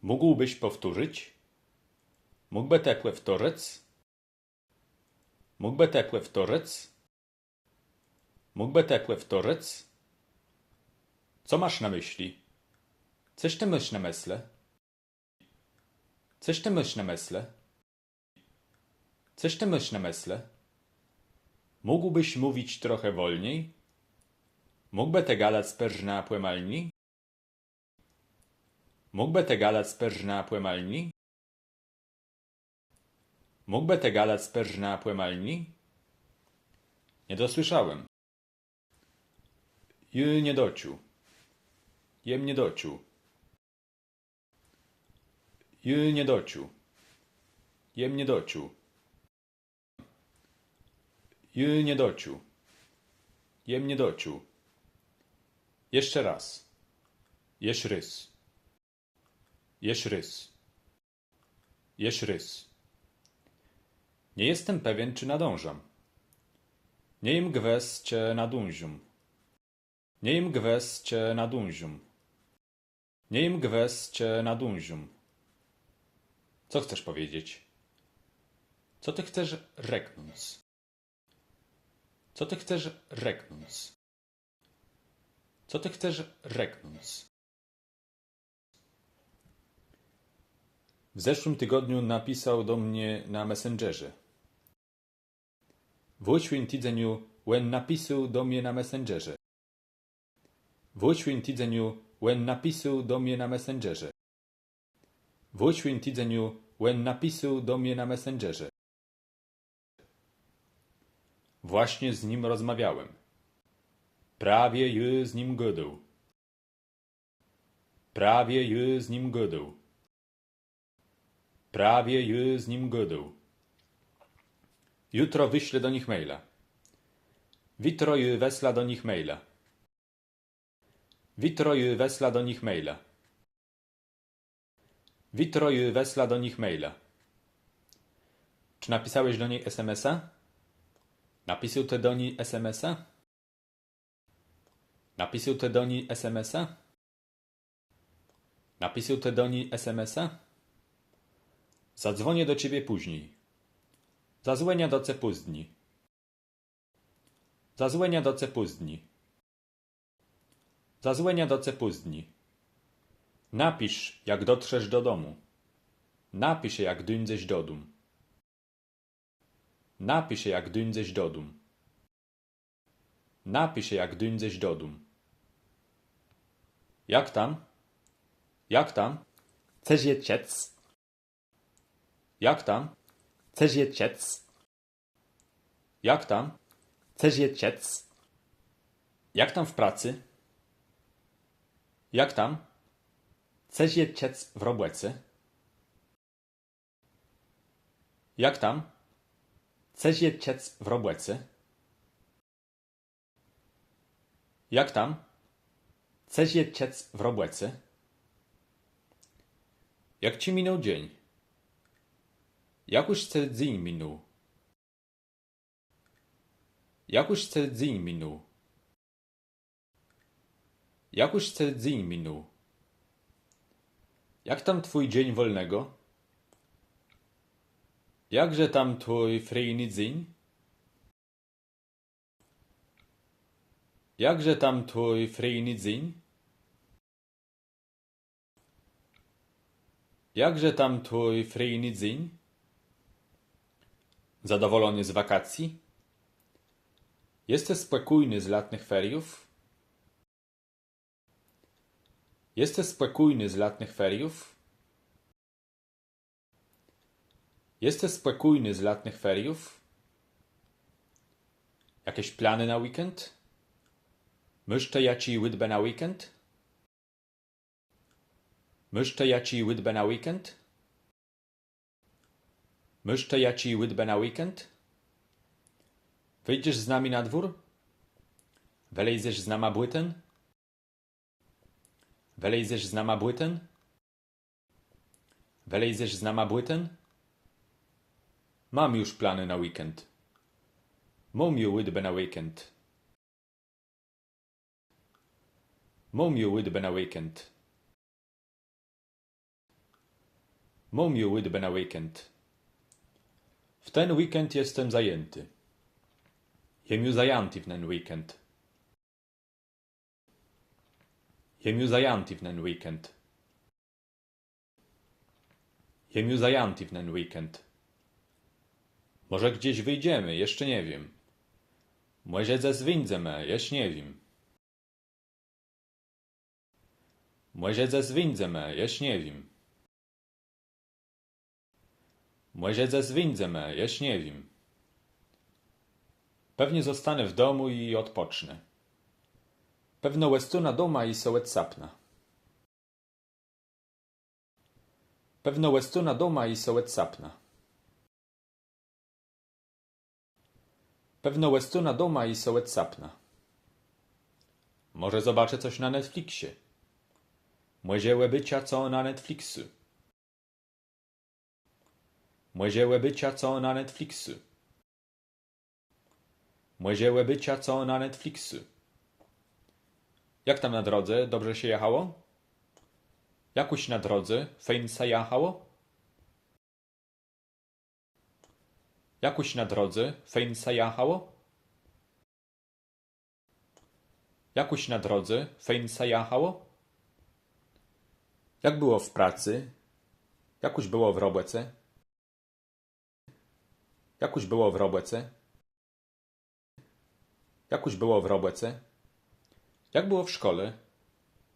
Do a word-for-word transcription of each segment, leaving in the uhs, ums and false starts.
Mógłbyś powtórzyć? Mógłby të pòwtórzëc? Mógłby të pòwtórzëc? Mógłby të pòwtórzëc? Co masz na myśli? Cëż të môsz na mëslë? Cëż të môsz na mëslë? Cëż të môsz na mëslë? Mógłbyś mówić trochę wolniej? Mógłby të gadac përznã pòmalni? Mógłby të gadac përznã pòmalni? Mógłby të gadac përznã pòmalni? Nie dosłyszałem. Jô nie doczuł. Jem nie doczuł. Jô nie doczuł. Jem nie doczuł. Jô nie doczuł. Jem nie doczuł. Jeszcze raz. Jesz rôz. Jesz rôz. Jesz rôz. Nie jestem pewien, czy nadążam. Nie jem gwës, czë nadążóm. Nie jem gwës, czë nadążóm. Nie jem gwës, czë nadążóm. Co chcesz powiedzieć? Co ty chcesz rzeknąc? Co ty chcesz rzeknąc? Co ty chcesz rzeknąc? W zeszłym tygodniu napisał do mnie na Messengerze. W ùszłim tidzeniu òn napisôł do mie na Messengerze. W ùszłim tidzeniu òn napisôł do mie na Messengerze. W ùszłim tidzeniu òn napisôł do mie na Messengerze. Właśnie z nim rozmawiałem. Prawie jô z nim gôdôł. Prawie jô z nim gôdôł. Prawie jô z nim gôdôł. Jutro wyślę do nich maila. Witro jô wëslã do nich maila. Witro jô wëslã do nich maila. Witro jô wëslã do nich maila. Czy napisałeś do niej S M S-a? Napisôł të do ni S M S-a? Napisôł të do ni S M S-a? Napisôł të do ni S M S-a? Zadzwonię do ciebie później. Zazwòniã do ce pózni. Zazwòniã do ce pózni. Zazwòniã do ce pózni. Napisz, jak dotrzesz do domu. Napiszë, jak duńdzesz dodóm. Napiszë, jak duńdzesz dodóm. Napiszë, jak duńdzesz dodóm. Jak tam? Jak tam? Cëż je czëc? Jak tam? Cëż je czëc? Jak tam? Cëż je czëc? Jak tam w pracy? Jak tam? Cëż je czëc w roboce? Jak tam? Cëż je czëc w roboce? Jak tam? Cëż je czëc w roboce? Jak ci minął dzień? Jakùż ce dzéń minął? Jakùż ce dzéń minął? Jakùż ce dzéń minął? Jak tam twój dzień wolnego? Jakże tam twój frijny dzéń? Jakże tam twój frijny dzéń? Jakże tam twój frijny dzéń? Zadowolony z wakacji? Jesteś spokojny z latnych feriów? Jesteś spokojny z latnych feriów? Jesteś spokojny z latnych feriów? Jakieś plany na weekend? Môsz të jaczé ùdbë na weekend? Môsz të jaczé ùdbë na weekend? Môsz të jaczé ùdbë na weekend? Wyjdziesz z nami na dwór? Wëlézesz z nama bùten? Wëlézesz z nama bùten? Wëlézesz z nama bùten? Mam już plany na weekend. Móm ju ùdbë na weekend. Móm ju ùdbë na weekend. Móm ju ùdbë na weekend. W ten weekend jestem zajęty. Jem ju zajãti w nen weekend. Jem ju zajãti w nen weekend. Jem ju zajãti w nen weekend. Może gdzieś wyjdziemy, jeszcze nie wiem. Mòże dzes wińdzemë, jesz nie wiém. Mòże dzes wińdzemë, jesz nie wiém. Mòże dzes wińdzemë, jesz nie wiém. Pewnie zostanę w domu i odpocznę. Pewno òstónã doma i so òdsapnã. Pewno òstónã doma i so òdsapnã. Pewno òstónã doma i so òdsapnã. Może zobaczę coś na Netflixie. Mòże òbôczã co na Netflixu. Mòże òbôczã co na Netflixu. Mòże òbôczã co na Netflixu. Jak tam na drodze? Dobrze się jechało? Jakòs na drodze fejn sã jachało? Jakòs na drodze fejn sã jachało? Jakòs na drodze fejn sã jachało? Jak było w pracy? Jakòs bëło w robòce? Jakòs bëło w robòce? Jakòs bëło w robòce? Jak było w szkole?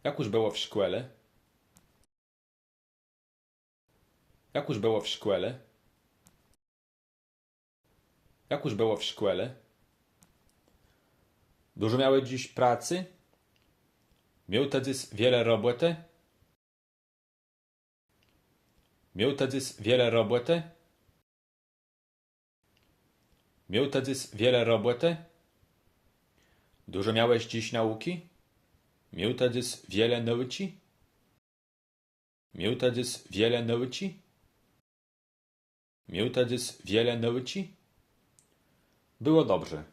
Jakòs bëło w szkòle? Jakòs bëło w szkòle? Jakòs bëło w szkòle? Dużo miałeś dziś pracy? Miôł të dzys wiele robòtë? Miôł të dzys wiele robòtë? Miôł të dzys wiele robòtë? Dużo miałeś dziś nauki? Miôł të dzys wiele nôùczi? Miôł të dzys wiele nôùczi? Miôł të dzys wiele nôùczi? Było dobrze.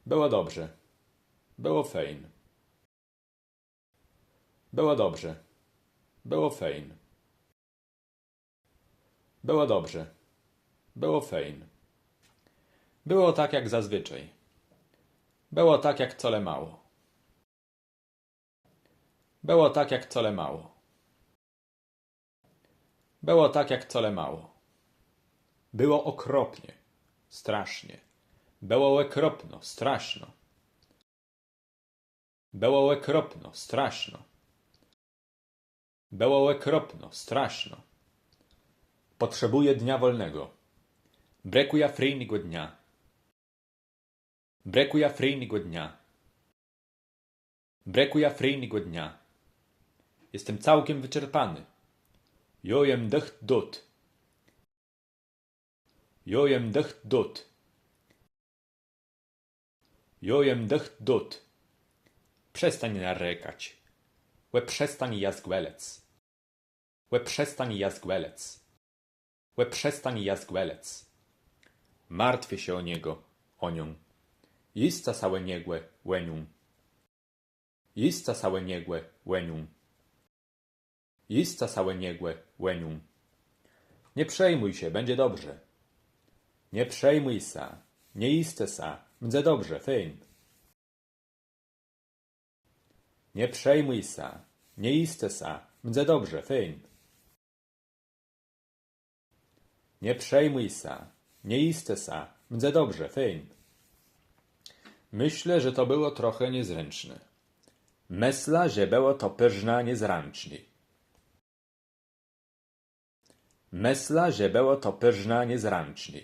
Było dobrze. Było fejn. Było dobrze. Było fejn. Było dobrze. Było fejn. Było tak jak zazwyczaj. Bëło tak jak colemało. Bëło tak jak colemało. Bëło tak jak colemało. Było okropnie. Strasznie. Bëło òkropno. Straszno. Bëło òkropno. Straszno. Bëło òkropno. Straszno. Potrzebuję dnia wolnego. Brëkùjã frijnégò dnia. Brëkùjã frijnégò dnia. Brëkùjã frijnégò dnia. Jestem całkiem wyczerpany. Jô jem dëcht dot. Jô jem dëcht dot. Jô jem dëcht dot. Przestań narzekać. Òprzestań jaskòlëc. Òprzestań jaskòlëc. Òprzestań jaskòlëc. Martwię się o niego, o nią. Jiscã sã ò niegò, ò nią. Jiscã sã ò niegò, ò nią. Jiscã sã ò niegò, ò nią. Nie przejmuj się, będzie dobrze. Nie przejmuj sã, nie jiscë sã, mdze dobrze, fejn. Nie przejmuj sã, nie jiscë sã, mdze dobrze, fejn. Nie przejmuj sã, nie jiscë sã, mdze dobrze, fejn. Myślę, że to było trochę niezręczne. Mëszlã, że bëło to përznã niezrãczné. Mëszlã, że bëło to përznã niezrãczné.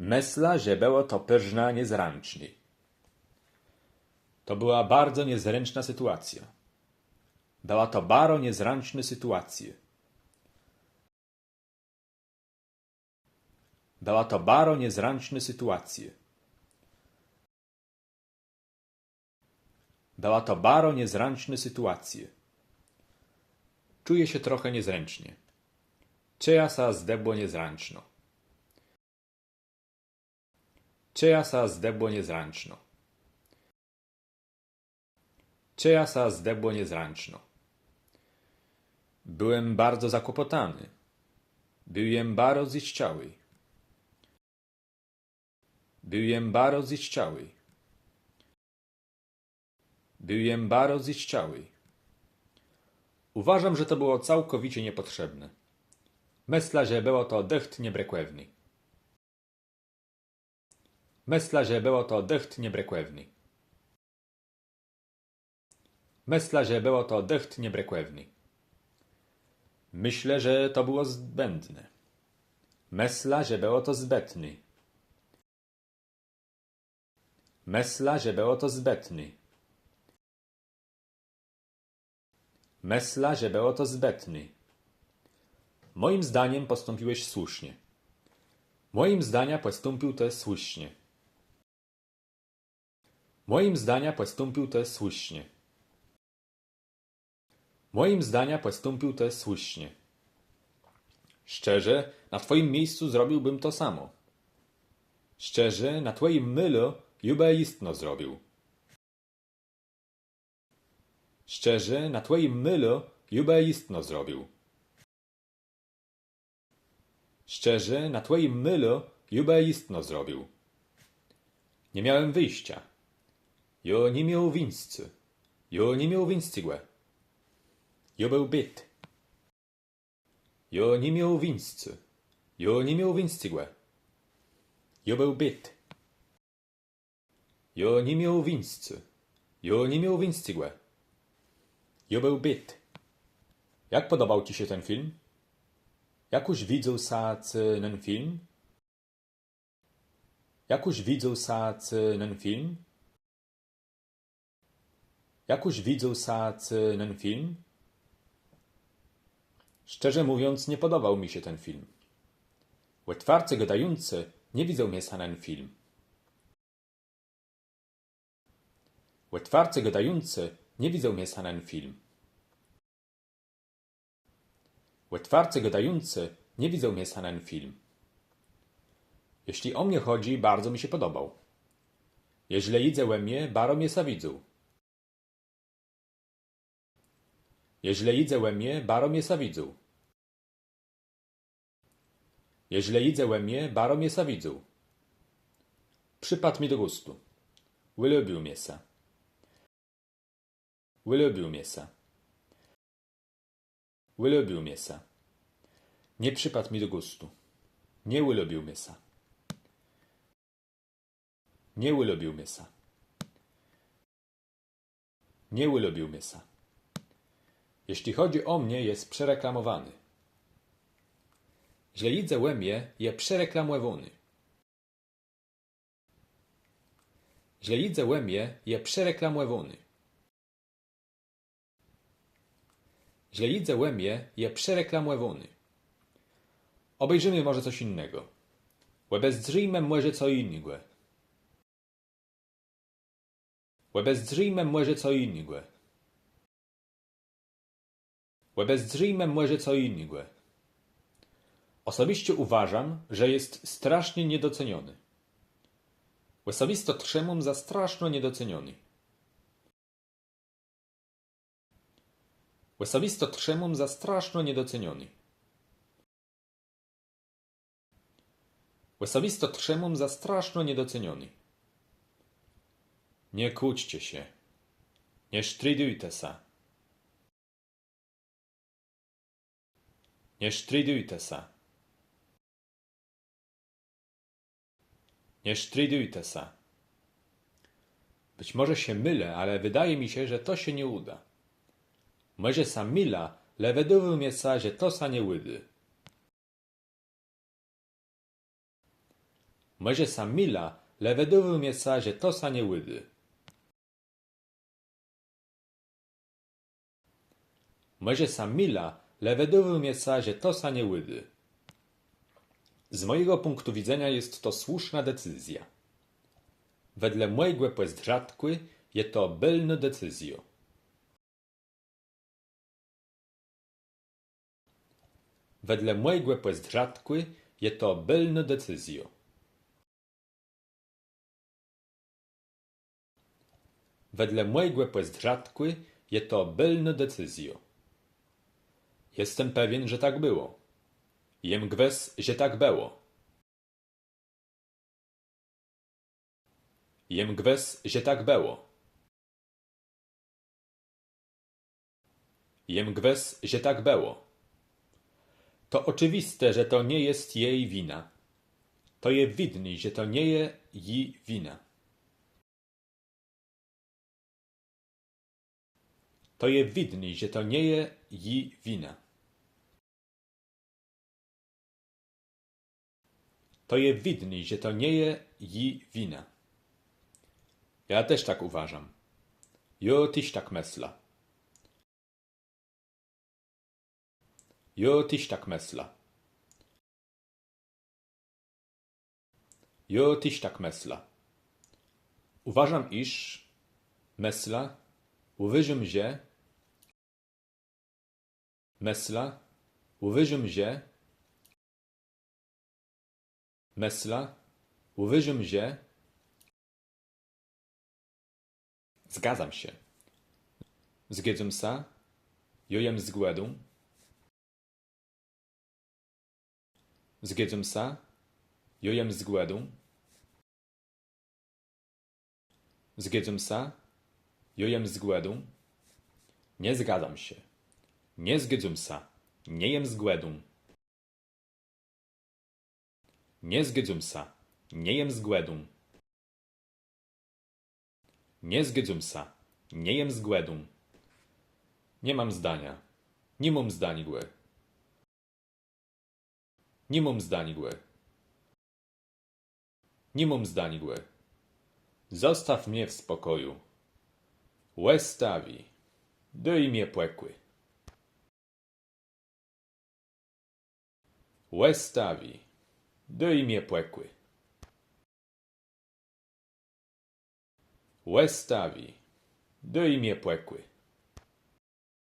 Mëszlã, że bëło to përznã niezrãczné. To była bardzo niezręczna sytuacja. Bëła to baro niezrãcznô sytuacjô. Bëła to baro niezrãcznô sytuacjô. Bëła to baro niezrãcznô sytuacjô. Czuję się trochę niezręcznie. Czëjã sã zdebło niezrãczno. Czëjã sã zdebło niezrãczno. Czëjã sã zdebło niezrãczno. Byłem bardzo zakłopotany. Byłem bardzo zniszczony. Byłem bardzo zniszczony. Byłem bardzo zniszczony. Uważam, że to było całkowicie niepotrzebne. Mëszlã, że bëło to dëcht niebrëkòwné. Mëszlã, że bëło to dëcht niebrëkòwné. Mëszlã, że bëło to dëcht niebrëkòwné. Myślę, że to było zbędne. Mëszlã, że bëło to zbëtné. Mëszlã, że bëło to zbëtné. Mëszlã, że bëło to zbëtné. Moim zdaniem postąpiłeś słusznie. Moim zdaniem postąpił të słusznie. Moim zdaniem postąpił të słusznie. Moim zdaniem postąpił të słusznie. Szczerze, na twoim miejscu zrobiłbym to samo. Szczerze, na twòjim môlu jô bë jistno zrobił. Szczerze, na twòjim môlu jô bë jistno zrobił. Szczerze, na twòjim môlu jô bë jistno zrobił. Nie miałem wyjścia. Jô ni miôł wińscô. Jô ni miôł wińscégò. Jô béł bit. Jô ni miôł wińscô. Jô ni miôł wińscégò. Jô béł bit. Jô ni miôł wińscô. Jô ni miôł wińscégò. Jô béł bit. Jak podobał ci się ten film? Jakùż widzôł sã cë nen film? Jakùż widzôł sã cë nen film? Jakùż widzôł sã cë nen film? Szczerze mówiąc, nie podobał mi się ten film. Òtwarce gôdającë, nie widzôł mie sã nen film. Òtwarce gôdającë, nie widzôł mie sã nen film. Òtwarce gôdającë, nie widzôł mie sã nen film. Jeśli o mnie chodzi, bardzo mi się podobał. Jeżlë jidze ò mie, baro mie sã widzôł. Jeżlë jidze ò mie, baro mie sã widzôł. Jeżlë jidze ò mie, baro mie sã widzôł. Przypadł mi do gustu. Ùlubił mie sã. Ùlubił mie sã. Ùlubił mie sã. Nie przypadł mi do gustu. Nie ùlubił mie sã. Nie ùlubił mie sã. Nie ùlubił mie sã. Jeśli chodzi o mnie, jest przereklamowany. Jeżlë jidze ò mie, je przereklamòwóny. Jeżlë jidze ò mie, je przereklamòwóny. Jeżlë jidze ò mie, je przereklamòwóny. Obejrzymy może coś innego. Òbezdrzëjmë mòże co jinégò. Òbezdrzëjmë mòże co jinégò. Òbezdrzëjmë mòże co jinégò. Osobiście uważam, że jest strasznie niedoceniony. Òsobisto trzimóm za straszno niedoceniony. Òsobisto trzimóm za straszno niedoceniony. Òsobisto trzimóm za straszno niedoceniony. Nie kłóćcie się. Nie sztridujta sã. Nie sztridujta sã. Nie sztridujta sã. Być może się mylę, ale wydaje mi się, że to się nie uda. Mòże sã milã, le wëdôwô mie sã, że to sã nie ùdô. Mòże sã milã, le wëdôwô mie sã, że to sã nie ùdô. Mòże sã milã, le wëdôwô mie sã, że to sã nie ùdô. Z mojego punktu widzenia jest to słuszna decyzja. Wedle mòjégò pòzdrzatkù je to bëlnô decyzjô. Wedle mòjégò pòzdrzatkù je to bëlnô decyzjô. Wedle mòjégò pòzdrzatkù je to bëlnô decyzjô. Jestem pewien, że tak było. Jem gwës, że tak bëło. Jem gwës, że tak bëło. Jem gwës, że tak bëło. To oczywiste, że to nie jest jej wina. To je widné, że to nie je ji wina. To je widné, że to nie je ji wina. To je widné, że to nie je ji wina. Ja też tak uważam. Jô téż tak mëszlã. Jô téż tak mëszlã. Jô téż tak mëszlã. Uważam, iż. Mëszlã. Uważam, że. Mëszlã. Uważam, że. Mëszlã. Uważam, że. Zgadzam się. Zgadzam się. Jô jem zgòdą. Zgadzam się. Jô jem zgòdą. Zgadzam się. Jô jem zgòdą. Nie zgadzam się. Nie zgadzam się. Nie jem zgòdą. Nie zgadzam się. Nie jem zgòdą. Nie zgadzam się. Nie jem zgòdą. Nie mam zdania. Ni móm zdaniégò. Ni móm zdaniégò. Ni móm zdaniégò. Zostaw mnie w spokoju. Òstawi. Dôj mie pòkù. Òstawi. Dôj mie pòkù. Òstawi. Dôj mie pòkù.